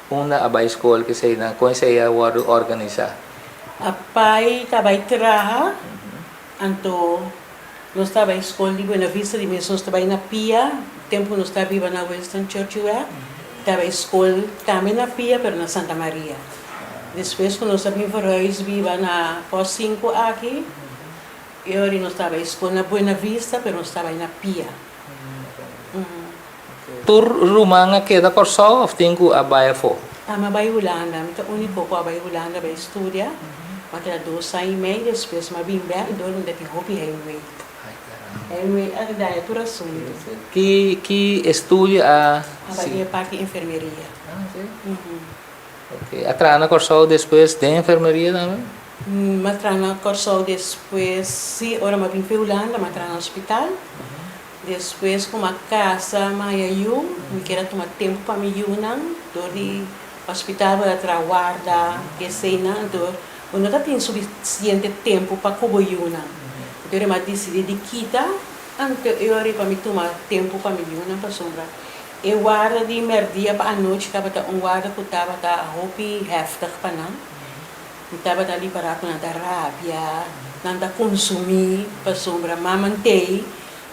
unda a bai skol keseinan? Kon esei a wòrdu organisá? A pai ta bai traha, anto nos ta bai skol di Buena Vista, di mes nos ta bai na pia, tempu nos ta biba na Winston Churchill, ta bai skol tambe na pia pero na Santa Maria. Despues ku nos a bin verhuis biba na pos sinku aki, E ora nos ta bai skol na Buena Vista pero nos ta bai na pia. Tur ruman a keda Kòrsou òf tin ku a bai afó? Ami a bai Hulanda. Mi ta úniko ku a bai Hulanda bai studia. Mi a keda dos aña i mei, despues mi a bin bèk dor mi ta tin hopi heimwee. Heimwee a daña tur asuntu. Ki ki estudio a A bai den e parti enfermeria. Ah, si? Ok. A traha na Kòrsou despues den enfermeria tambe? M'a traha na Kòrsou despues, sí, ora m'a bin for Hulanda m'a traha na hospital. Despues ku m'a kasa m'a haña yu, mi kier a tuma tempu pa mi yunan dor di hospital bo ta traha warda eseinan, anto bo no ta tin sufisiente tempu pa ku bo yunan. Anto m'a disidí di kita, anto e ora ei pa mi tuma tempu pa mi yunan pasobra e warda di mèrdia pa anochi tabata un warda ku tabata hopi hèftig pa nan. Mi tabata ripará ku nan ta rabia, nan ta konsumí pasobra mama n'tei,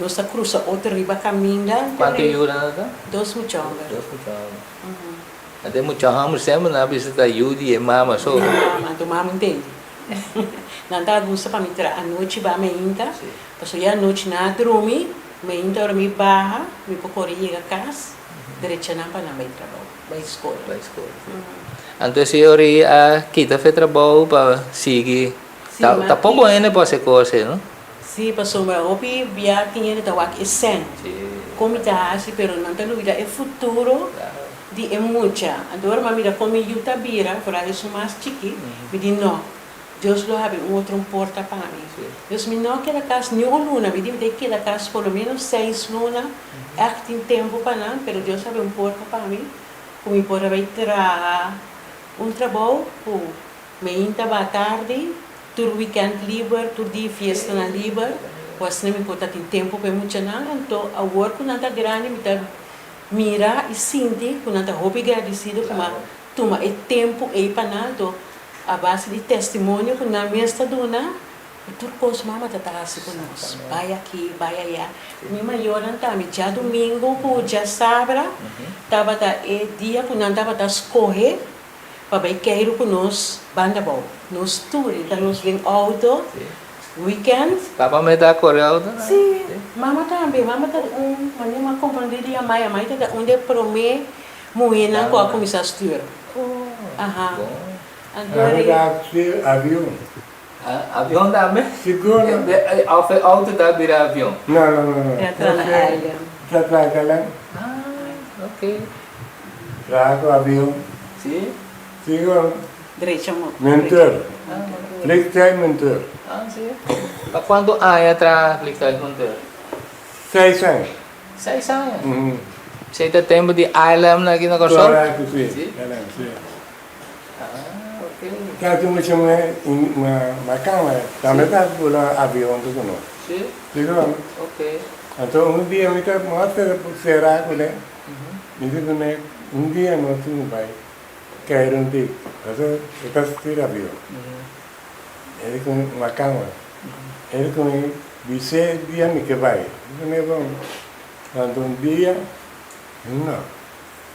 nos ta krusa otro riba kaminda. Kuantu yu nan ta? Dos mucha hòmber. Dos mucha hòmber. Anto e mucha hòmber semper nan a bisa ta yu di e mama so. Di e mama, anto mama n'tei. Nan ta gusta pa mi traha anochi ba meinta, pasobra ya anochi nan a drumi, meinta ora mi baha mi por kore yega kas, drecha nan pa nan bai trabou. Bai skol. Bai skol, si. Anto e señor ei a kita fe trabou pa sigui. Si, ma Ta poko hende por hasi kos ei, no? Si, pasobra hopi bia tin hende ta wak e sèn. Si. Kon mi ta hasi, pero nan ta lubida e futuro di e mucha. Anto ora mi a mira kon mi yu ta bira, foral esun mas chiki, mi di no, Dios lo habri un otro porta pa mi. Dus mi no a keda kas ni un luna, mi di mi ta keda kas por lo menos seis luna, ègt tin tempu pa nan, pero Dios habri un porta pa mi ku mi por a bai traha un trabou ku meinta ba tardi, tur wikènt liber, tur dia fiestanan liber, ku asina mi por ta tin tempu pa e muchanan. Anto awor ku nan ta grandi mi ta mira i sinti ku nan ta hopi gradisido ku mi a tuma e tempu ei pa nan. Anto A base di testimonio ku nan mes ta duna, ku tur kos mama ta ta hasi ku nos. Bai aki, bai aya. Mi mayornan tambe djadumingu ku djasabra tabata e dia ku nan tabata skohe pa bai keiru ku nos banda abou. Nos tur, e ta nos den outo, weekend. Papa me ta kore outo? Si, mama tambe. Mama ta un, manera mi a komprondé di Amai, Amai ta un di e promé Muhénan ku a kuminsá stuur. Aha. Anto Ami ri. ta stuur avion. Avion tambe? Sigur no. Of e auto ta bira avion? No, no, no, no. E a traha na KLM. Ta traha KLM. Ah, ok. Traha ku avion. Si? Sigur. Drecha mo. Monteur. Vliegtuigmonteur. Ah, si. Pa kuantu aña traha vliegtuigmonteur? Seis aña. Seis aña? Esei ta tempu di ILM na aki na Kòrsou? Korekto, si. Si? ILM, si. Ah, ok. Ta tin mucha muhé makamba tambe ta bula avion huntu ku nos. Si? Sigur. Ok. Anto un dia mi ta mester sera kuné, mi di kuné un dia nos tin ku bai keiru un tit, pasobra e ta stira avion. E di ku makamba. E di ku mi bis'é dia mi ke bai. Mi di ku bon, anto un dia, no,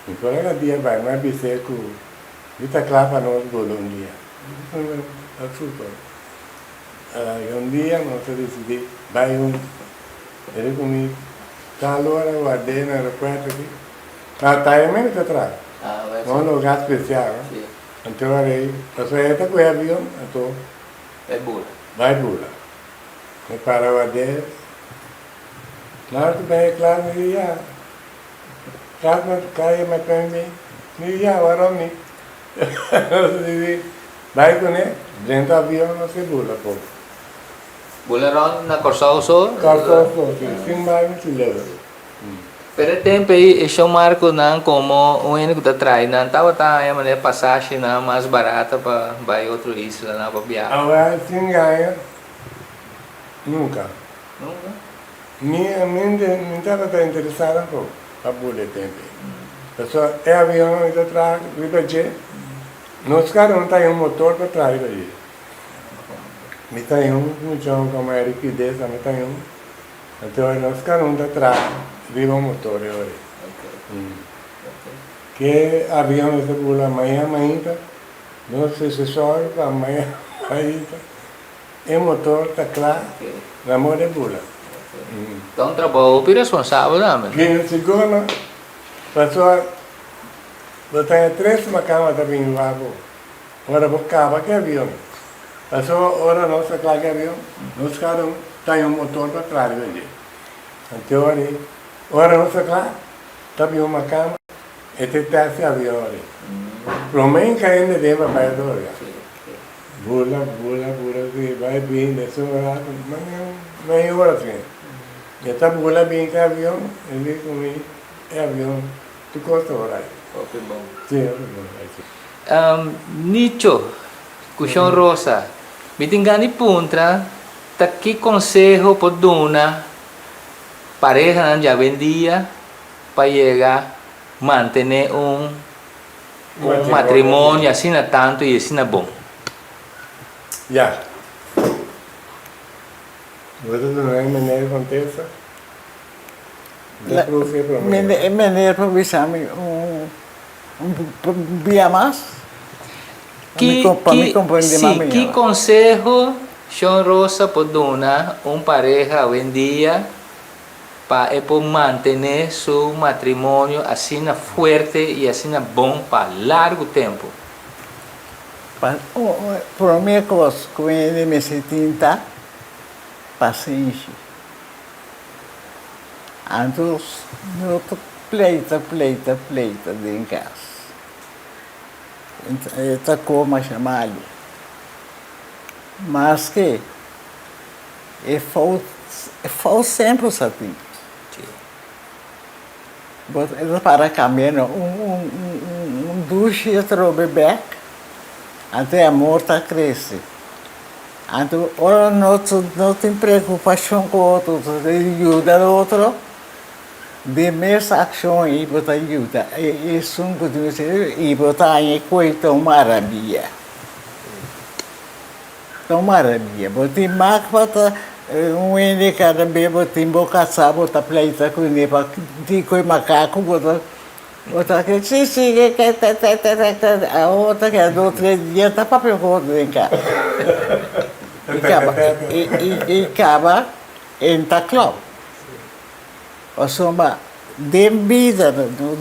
mi por a dia bai, mi a bis'é ku mi ta kla pa nos bula un dia. Mi di ku mi ta super. I un dia nos a disidí bai huntu. E di ku mi tal ora ward'é na aeropuerto aki. Ma ta e mes ta traha. Na un lugar spesial. Anto ora ei, pasobra e ta ku e avion, anto. Bai bula. Bai bula. Mi para ward'é. Nan ku bai e klas, mi di ya. Klas na kaya mi a pende mi, mi di ya, warom mi? Nos di bai kuné, drenta avion nos e bula poko. Bula rònt na Kòrsou so? Kòrsou so, si. Sin bai muchu leu. Pero e tempu ei e shon Marco nan komo un hende ku ta trai nan tabata haña manera pasashenan mas barata pa bai otro islanan pa biaha. Awe sin gaña nunka. Nunka? Mi mi mi tabata interesá tampoco pa bula e tempu ei. Pasobra e avionnan mi ta traha riba dje, nos kada un ta haña un motor pa traha riba dje. Mi ta haña un muchacho komo Eric Pideza, mi ta haña un. Anto nos kada un ta traha riba un motor e ora ei. Ke avion mester bula maña mainta, nos mester sòru pa maña mainta e motor ta kla na moda e bula. Ta un trabou hopi responsabel tambe. Bien sigur no, pasobra bo ta haña tres makamba ta bini wak bo ora bo kaba ku e avion. Pasobra ora nos ta kla ku e avion, nos kada un ta haña un motor pa traha riba dje. Anto ora ei, ora nos ta kla, ta bin un makamba, e ta tèst e avion ora ei. Promé en ka hende den pa bai otorga. Bula, bula, bula, si, bai bin mesun rato, mei ora si. E ta bula bin ku e avion, e bin ku mi e avion tur kos ta ora ai. Hopi bon. Si, hopi bon, ai si. Nicho, ku Shon Rosa, mi tin gana di puntra ta ki konseho por duna parehanan djawendia pa yega mantené un Un matrimonio asina tantu i asina bon. Ya. Bo ta duna e meneer kontesta? Ta profi e prome. E meneer por bisa mi un bia mas? Pa mi komprende mas mihor. Ki konseho Shon Rosa por duna un pareha awendia pa e por mantené su matrimonio asina fuerte i asina bon pa largu tempu. Pa promé kos ku hende mester tin ta pasenshi. Anto no ta pleita, pleita, pleita den kas. E ta kos masha malu. Maske. E fout, e fout semper sa tin. Bo e ta para cambia no, un un un un dushi atrobe bek, anto e amor ta crece. Anto ora no no tin preocupacion cu otro, ta yuda otro, den mes accion ei bo ta yuda esun cu tin mester y bo ta haña e koe ta un maravia. Ta un maravia. Bo tin mak pa ta un hende kada be bo tin bo kasá bo ta pleita kuné pa di ku e makaku bo ta bo ta ke si si ke ke te te te te te awor ta keda dos tres dia ta papia ku otro den kas i kaba i kaba e ta klòp pasobra den bida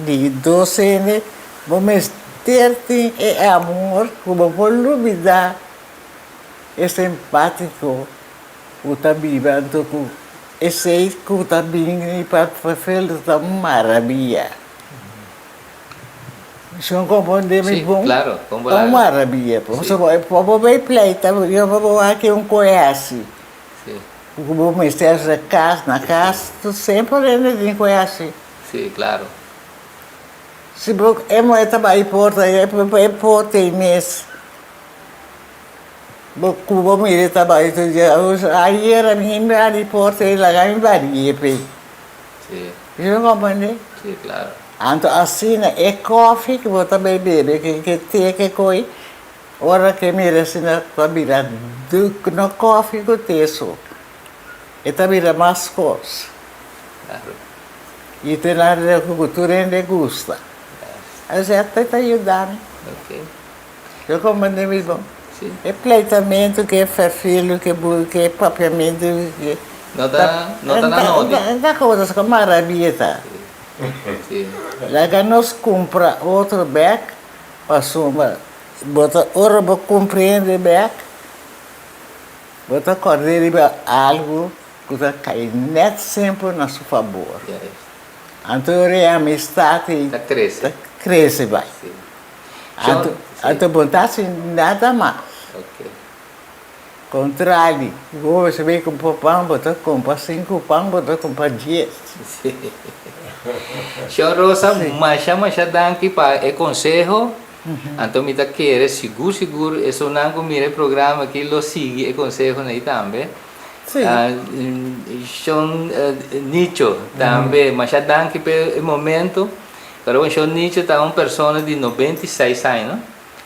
di dos hende bo mester tin e amor ku bo por lubidá E simpátiko ku ta biba anto ku esei ku ta bini pa verveel ta un maravia. Si bo komprondé mi bon? Ta un maravia. Pasobra bo por bai pleita, yo por wak un koe hasi. Ku bo mester hasi kas, na kas semper hende tin koe hasi. Si bo e muhé ta bai porta, e porta ei mes. Bo ku bo mira ta bai tur dia ayer a mi bari porta e laga mi bari epe. Sí. Bo comprende? Sí, claro. Anto asina e koffie ku bo ta bai bebe ke ke te ke koi ora ke mira asina ta bira duk no koffie ku te so e ta bira mas kos. Claro. I te nan ku tur hende gusta. Asina ta yuda mi. Okay. Yo comprende mi bon. E pleitamentu ke ferfilu ke bu ke papiamentu ke. No ta no ta na nodi. Ta cosas ku maravia ta. Laga nos cumpra otro bek pasobra bo ta ora bo comprende bek bo ta corda riba algu ku ta kai net semper na su fabor. Anto ora e amistad ei Ta crece. Ta crece bai. Anto, anto bo ta haci nada mas. Contrali, bo mester bay cumpra pan, bo ta cumpra cinco pan, bo ta cumpra dies. Shon Rosa, masha masha danki pa e conseho. Anto mi ta kere sigur sigur esunnan cu mira e programa aki lo sigui e consehonan ei tambe. Shon Nicho tambe, masha danki pa e momento. Pero bon, Shon Nicho ta un persona di 96 aña, no?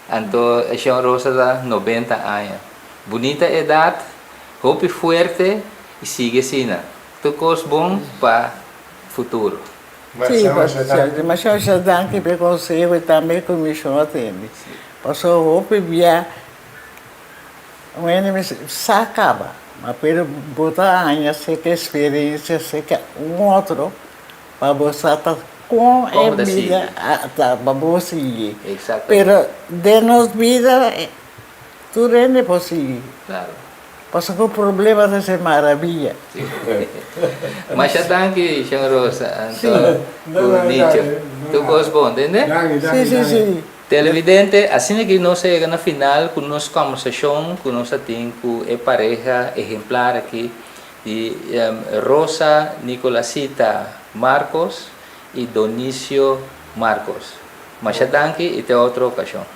Anto Shon Rosa ta 90 aña. Bunita edat, hopi fuerte y sigui asina. Tur cos bon pa futuro. Sí, masha masha danki pa e conseho y tambe cu mi shon a tende. Pasobra hopi bia un hende mester sa caba, ma pero bo ta haña cierto experiencia cerca un otro Pa bo sa ta kon e bida ta pa bo sigui. Pero den nos bida tur hende por sigui. Pasobra ku problema ta ser maraviya. Masha danki Shon Rosa anto ku Nicho. Tur kos bon tende? Si si si. Televidente, asina ku nos a yega na final ku nos kombersashon ku nos tin ku e pareha ehemplar aki di Rosa Nicolasita Marcos i Donicio Marcos. Masha danki i te otro okashon.